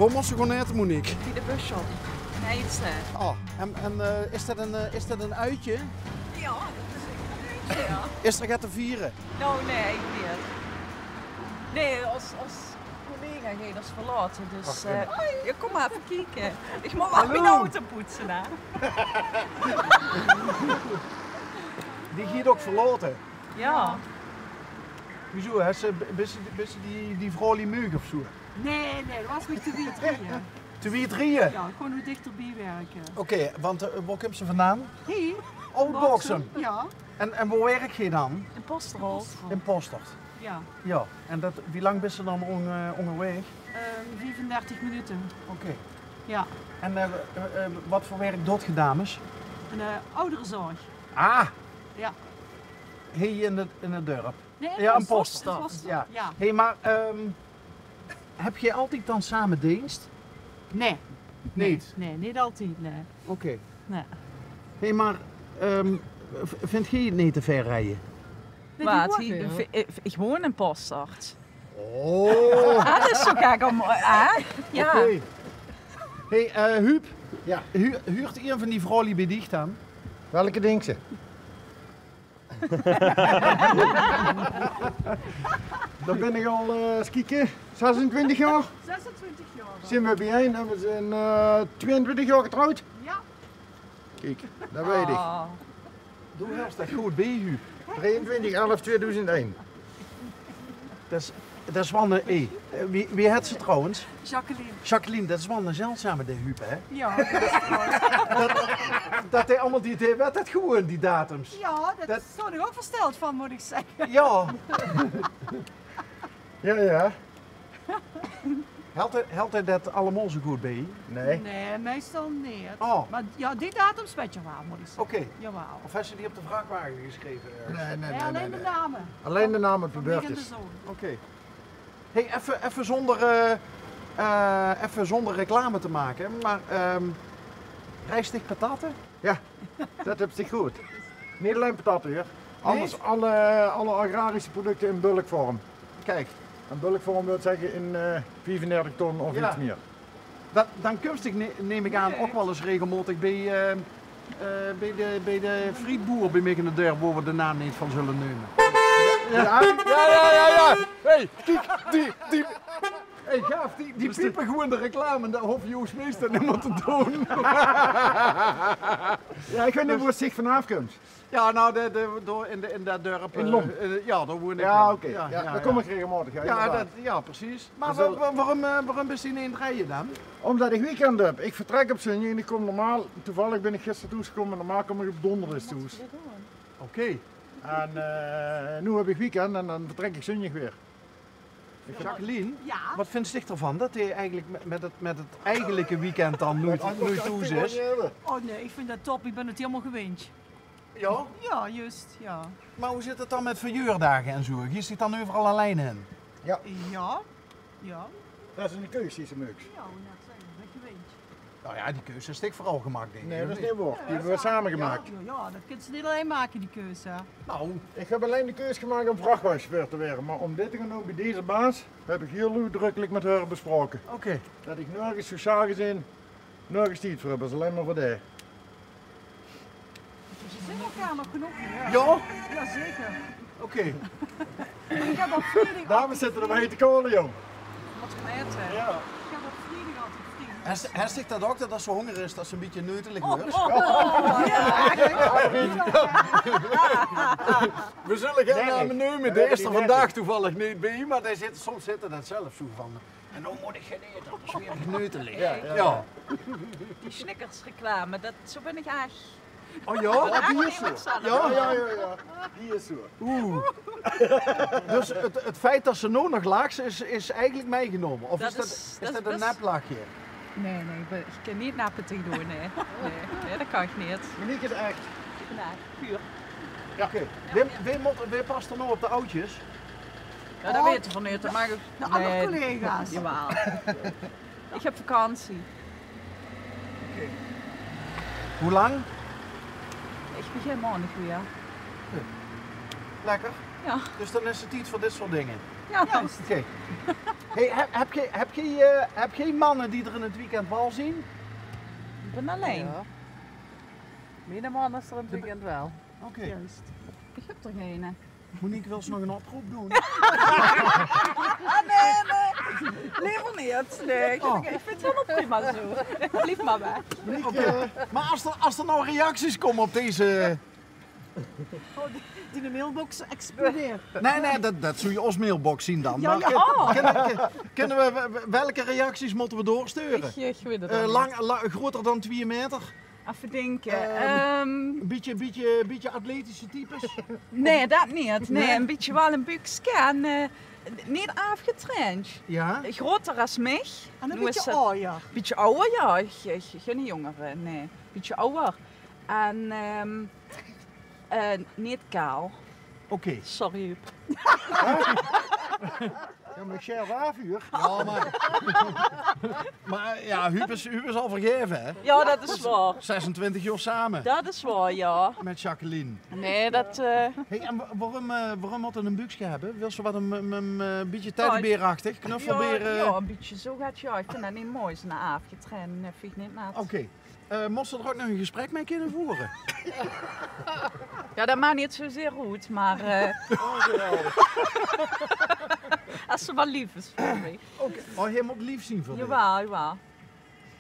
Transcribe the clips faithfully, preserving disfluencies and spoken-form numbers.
Wo mós se gaon aete, Monique? Bie de bussjop. Neitse. Oh, en, en, eh, is det ein, eh, is det ein oetje? Jao, det is ein oetje, jao. Is d'r get te viere? Noe, nae, eigelik neet. Nae, ós, ós collega geit ós verlaote, dus, eh, jao, kóm mer effe kieke. Ich mót waal mien auto poetse, hè. Die geit ouch verlaote? Jao. Wieso? Höbs se, bis se, bis se die, die vrouw neet meug of zoe? Nae, nae, det waas mich te wied rieje. Te wied rieje? Jao, gewoon wie dichter bie wirke. Oké, want, eh, wo kums se vandaan? Hie. Oh, Baaksem. Jao. En, en wo wirk geer dan? In Postholt. In Postholt. Jao. Jao, en det, wie lang bis se dan on-, eh, óngerwaeg? Ehm, viefendertig minute. Oké. Jao. En, eh, eh, eh, waat veur wirk doot geer, dames? Ein, eh, ouderenzorg. Ah! Jao. Hie in 't, in 't dörp? Nae, in Postholt. Jao. Hé, mer, ehm, höb geer altied dan same deens? Nae. Neet? Nae, neet altied, nae. Oké. Nae. Hé, mer, ehm, v-, vinjs se 't neet te wied rieje? Waat? Hie, v-, ich, ich woon in Postholt. Oh. Ah, det is zo gek óm, hè? Jao. Oké. Hé, eh, Huub. Jao. Hu-, huurt ein van die vrouwluuj bie dich dan? Welke dinks se? Dao bin ich al, eh, ins kieke, zesentwintig jaor. Zesentwintig jaor. Zeen v'r bie-ein, höbbe v'r in, eh, twieëntwintig jaor getrouwd. Jao. Kiek, det weit ich. Oh. Doe höbs det good bie, Huub. Drieëntwintig elf tweeduizend één. Det is, det is waal ein, eh, wie, wie heit ze trouwens? Jacqueline. Jacqueline, det is waal ein zeldzame, dae Huub, hè? Jao, det is waal. Det, det hae allemaol die, dae wet det gewoon, die datums. Jao, det, det stóng ich ouch versteld van, mót ich zègke. Jao. Jao, jao. Hèlt 'r, hèlt 'r det allemaol zo good bie? Nae. Nae, meistal neet. Oh. Mer jao, die datums weit 'r waal, mót ich zègke. Oké. Jawaal. Of höbs se die op de vrachwage gesjreve örges? Nae, nae, nae, allein de name. Allein de name op de beurs. Oké. Hey, effe, effe zónger, eh, eh, effe zónger reclame te make, mer, ehm, ries dich patatte? Jao, det höbs se good. Neet allein patatte, huur. Nae? Alles, alle, alle agrarische producte in bulkvorm. Kiek. En bulkvorm wilt zègke in, eh, viefendertig ton of get mieë. Dan, dan kums dich, ne-, num ich aan, ouch waal ins regelmaotig bie, eh, eh, bie de, bie de frietboer bie mich in 't dörp, wo v'r de naam neet van zölle neume. Jao, jao, jao, jao. Hey, kiek, die, die, hey, gaaf, die, die piepe gewoon de reclame, dan hoof Joost Meester neet mieë te doon. Jao, ich weit neet wo se vanaaf kums. Jao, noe, de, de, dao in de, in det dörp, in Lom. Eh, jao, dao woon ich. Jao, oké. Jao, dao kóm ich regelmaotig, jao, inderdaad. Det, jao, precies. Mer wa-, wa-, waorum, eh, waorum bis se neet aan 't rieje dan? Ómdet ich weekend höb. Ich vertrèk op zóndig en ich kóm normaal, toevallig bin ich gister thoes gekómme, normaal kóm ich op dónderdig thoes. Oké. En, eh, noe höb ich weekend en dan vertrèk ich zóndig weer. Jacqueline, jao? Waat vinjs dich d'rvan det hae eigelik mit, mit 't, mit 't eigelike weekend dan noeit, noeit thoes is? Oh nae, ich vinj det top. Ich bin 't hielemaol gewindj. Jao? Jao, juust, jao. Mer wie zit 't dan mit verjaordaag en zo? Geis dich dan euveral allein hin? Jao. Jao, jao. Det is ein keus die se maaks. Jao, wie net zègke, ich bin gewindj. Noe jao, die keus höbs dich veural gemaak, dink ich. Nae, det is neet waor. Die höbbe v'r same gemaak. Jao, jao, det kins se neet allein make, die keus, hè. Noe, ich höb allein de keus gemaak óm vrachwagesjauffeur te waere, mer óm dit te gaon doon bie deze baas, höb ich hieël oetrökkelik mit häör besjpraoke. Oké. Det ich nörges sociaal gezeen, nörges tied veur höb, det is allein mer veur dich. V'r zeen elkaar nog genóg, hè? Jao? Jao, zeker. Oké. Ich höb op vriedig... Dames zitte d'r bie te kole, jóng. Waat gemeente? Jao. Ich höb op vriedig altied vriedig. Höbs, höbs dich det ouch, det es se hónger höbs, det se ein bietje neutelig wuuers? Oh, oh, oh, jao. V'r zölle gein name neume, dae is d'r vandaag toevallig neet bie, mer dae zit, soms zit 'r det zelf zo van. En noe mót ich gaon aete, det is weer neutelig. Jao, jao. Die Snickers-reclame, det, zo bin ich ech. Oh jao? Jao, jao, jao, jao. Hie is ze. Oeh. Dus 't, 't feit det se noe nog lachs is, is eigelik mitgenómme? Of is det, is det ein neplachje? Nae, nae, ich bin, ich kin neet neppeteg doon, nae. Nae, nae, det kan ich neet. Monique is ech. Ich bin ech, puur. Jao. Oké. Wae, wae mót, wae pas d'r noe op de oudjes? Jao, det weite v'r neet. Det maag ich... De anger collega's. Jawaal. Ich höb vakantie. Oké. Wie lang? Ich begin maondig weer. Lekker. Jao. Dus dan is 't tied veur dit soort dinger. Jao. Juist. Oké. Hey, heb, heb, geej, heb, geej, eh, heb geej manne die d'r in 't weekend waal zien? Ich bin allein. Jao. Miene man is d'r in 't weekend waal. Oké. Juist. Ich heb d'r geine. Monique, wils se nog 'n oproop doon? Ah, nae, nae. Leever neet, nae. Ich vind 't hielemaol prima zoe. Blief mer weg. Monique, eh, mer es d'r, es d'r noe reacties kómme op deze... Oh, die, die mailbox explodeert. Nae, nae, det, det zów ós mailbox zien dan. Jao, mer jao. Kinne, kinne, kinne we, welke reacties mótte we doorsteure? Ich, ich weit 't neet. Eh, lang, la-, groter dan twieë maeter? Effe dinke. Ehm, ehm, bietje, bietje, bietje atletische types? Nae, det neet. Nae, nae? Ein bietje waal ein buukske en, eh, neet aafgetraind. Jao? Groter es mich. En ein bietje awwer? Bietje awwer, jao. Ich, ich, geine jóngere, nae. Bietje awwer. En, ehm, eh, neet kaal. Oké. Sorry, Huub. Jao, mer ich sjeer aaf, huur. Jao, mer, mer jao, Huub is, Huub is al vergaeve, hè? Jao, det is waor. Zesentwintig jaor same. Det is waor, jao. Mit Jacqueline. Nae, det, eh... Hey, en wa-, waorum, eh, waorum mót 'r ein buukske höbbe? Wils se waat ein, ein, ein, eh, bietje teddybeerachtig, knuffelbeer, eh? Jao, ein bietje zoe get, jao. Ich vind det neet mooi, zoe'n aafgetraind, det vind ich neet nat. Oké. Eh, mós se d'r ouch nog ein gesprek mei kinne voere? Jao, det maak neet zoezeer oet, mer, eh, es ze mer leef is veur mich. Oké. Oh, hae mót leef zien veur dich? Jawaal, jawaal.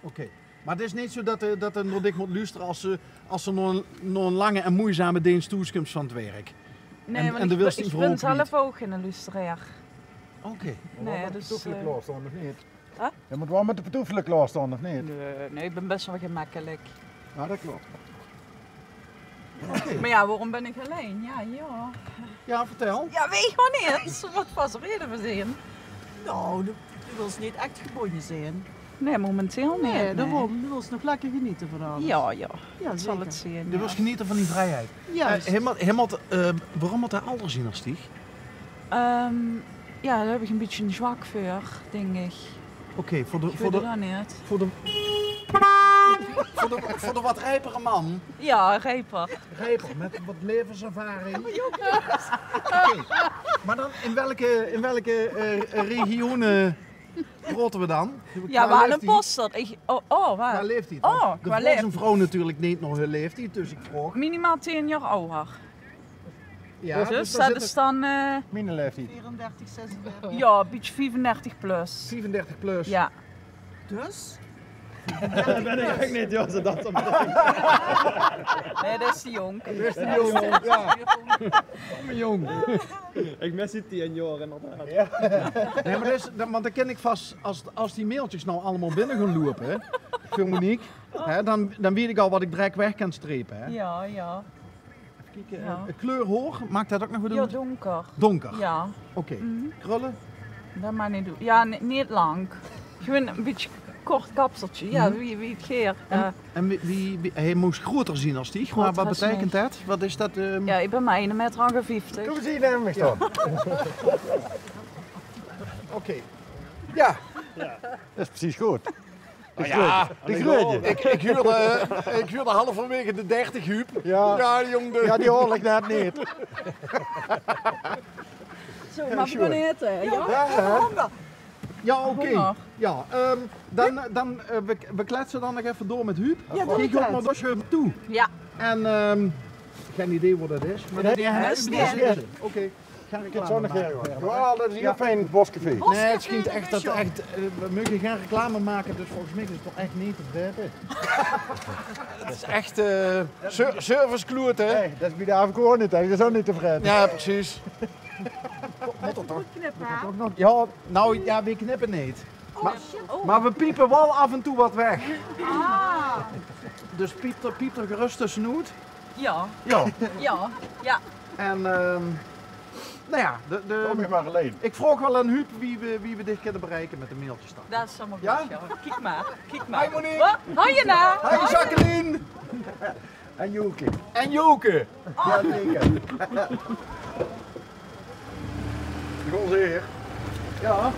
Oké. Mer 't is neet zoe det, eh, det 'r nao dich mót loestere es ze, es ze nao ein, nao ein lange en moeizame deens thoes kump van 't werk. Nae, want ich bin zelf ouch geine loesteraer. Oké. Nae, dus, eh, Hè? Doe mós waal mit de pantoefele klaorstaon, of neet? Nae, nae, ich bin bès waal gemekkelik. Jao, det klop. Oké. Mer jao, waorum bin ich allein? Jao, jao. Jao, vertèl. Jao, weit ich waal neet. D'r mót vas 'n raeje veur zeen. Nou, doe, doe wils neet ech gebónje zeen. Nae, momenteel neet, nae. Daorum, doe wils nog lekker genete van alles. Jao, jao. Jao, zeker. Zal 't zeen, jao. Doe wils genete van die vrieheid. Juist. Eh, hae mót, hae mót, eh, waorum mót hae awwer zien es dich? Ehm, jao, dao höb ich e bietje e zwak veur, dink ich. Oké, veur de, veur de, veur de, veur de, veur de wat riepere man. Jao, rieper. Rieper, mit wat laevenservaring. Oké. Mer dan, in welke, in welke, eh, regione praote v'r dan? Jao, qua laeftied. Bossert. Ich, oh, oh, waat? Qua laeftied. Oh, qua laeftied. De vrouw natuurlik neet nao häör laeftied, dus ich vraog. Minimaal tieën jaor awwer. Jao, dus det is dan, eh, miene laeftied. Veerendertig, zesendertig. Jao, bietje viefendertig plus. Viefendertig plus. Jao. Dus? Det bin ich eigelik neet, jao, zoe det soort dinger. Nae, det is te jónk. Det is te jónk, jao. Domme jóng. Ich mis die tieën jaor inderdaad. Jao. Nae, mer det is, want dan kin ich vas, es, es die mailtjes noe allemaol binne gaon loupe, hè, veur Monique, hè, dan, dan weit ich al waat ich direk weg kan strepe, hè. Jao, jao. Effe kieke, eh, kleur haor, maak det ouch nog get oet? Jao, dónker. Dónker? Jao. Oké. Krulle? Det maag neet doon. Jao, ne-, neet lang. Gewoon e bietje kort kapseltjie. Jao, wie, wie 't geer. En, en wie, wie, wie, hae mós groter zien es dich, mer waat beteikent det? Waat is det, ehm? Jao, ich bin mer eine meter achtenvieftig. Kóm ins hie naeve mich staon. Oké. Jao. Det is precies good. De greuntje. Ich, ich huurde, ich huurde halverwaege de dertig, Huub. Jao. Jao, jóng, de... Jao, die haol ich net neet. Zo, mer v'r gaon aete, jao? Jao, oké. Jao, ehm, dan, dan, eh, v'r, v'r kletse dan nog effe door mit Huub. Jao, doe. Gaot mer door, Huub, toe. Jao. En, ehm, gein idee wo det is, mer det is... Oké. Gaon reclame make. Jao, det is hie fijn, 't Boskefee. Nae, 't sjient ech det, ech, eh, v'r moge gein reclame make, dus volges mich is 't toch ech neet te verdepe. Det is ech, eh, ser-, servicekloot, hè? Nae, det is bie de A V K ouch neet, hè. Det is ouch neet te verdepe. Jao, precies. Mót det toch? Jao, noe, jao, v'r knippe neet. Mer, mer v'r piepe waal aaf en toe waat weg. Ah. Dus piep d'r, piep d'r gerös tösjenoet. Jao. Jao. Jao, jao. En, ehm, noe jao, de, de, ich vraog waal aan Huub wie v'r, wie v'r dich kinne bereike mit de mailtjes dan. Det is allemaol good, jao. Kiek mer, kiek mer. Hoi Monique. Hoi Jena. Hoi Jacqueline. En Joke. En Joke. Jao, zeker. Jao.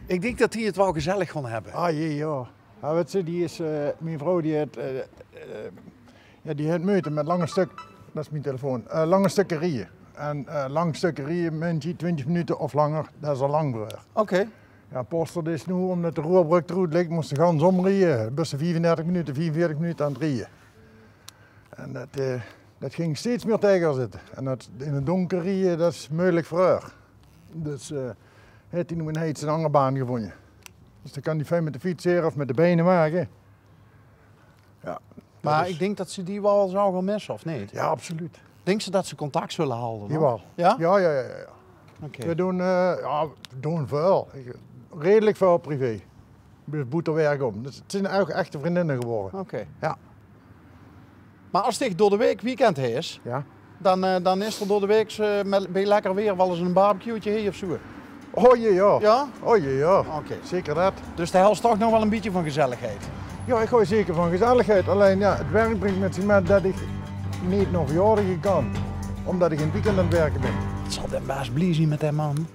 Ich dink det die 't waal gezellig gaon höbbe. Ah, jee, jao. Jao, wèts se, die is, eh, mien vrouw die haet, eh, eh, jao, die haet meujte mit lange stök-, det is mien telefoon, eh, lange stökke rieje. En eh, lang stökker rieje, mintje, twintjig minute of langer, det is al lang veur. Oké. Ja, Postert is noe, ómdet de Roerbrök d'roet ligk, mós se gans ómrieje. Bès se viefendertig minute, vierenveertig minute aan 't rieje. En det, eh, det ging steeds mieë taege zitte. En det in 't dónker rieje, det is meujelik veur häör. Dus eh, haet die noe in Heits 'n anger baan gevónje. Dus dan kan die fijn mit de fiets of mit de bein wage. Ja, det is- Mer ich dink det ze die waal zouwe misse, of neet? Ja, absoluut. Dinks se det ze contact zulle halde? Jawaal. Ja? Ja, ja, ja, ja. Oké. We doon, eh, ja, we doon väöl. Redelik väöl privé. Dus boete werk óm. Dus 't zeen ouch echte vriendinne gewore. Oké. Ja. Mer es dich door de waek weekend hes, Ja. dan, eh, dan is d'r door de waek, eh, mit, bie lekker weer waal ins 'n barbecueetje hie of zoe. Oh jee, ja. Ja? Oh jee, ja. Oké. Zeker det. Dus doe hèls toch nog waal 'n bietje van gezelligheid. Ja, ich haoj zeker van gezelligheid. Allein, ja, 't werk bringk mit zich mit det ich neet nao verjaordige kan. Ómdet ich in 't weekend aan 't werke bin. Waat zal dae baas blie zeen mit dae man?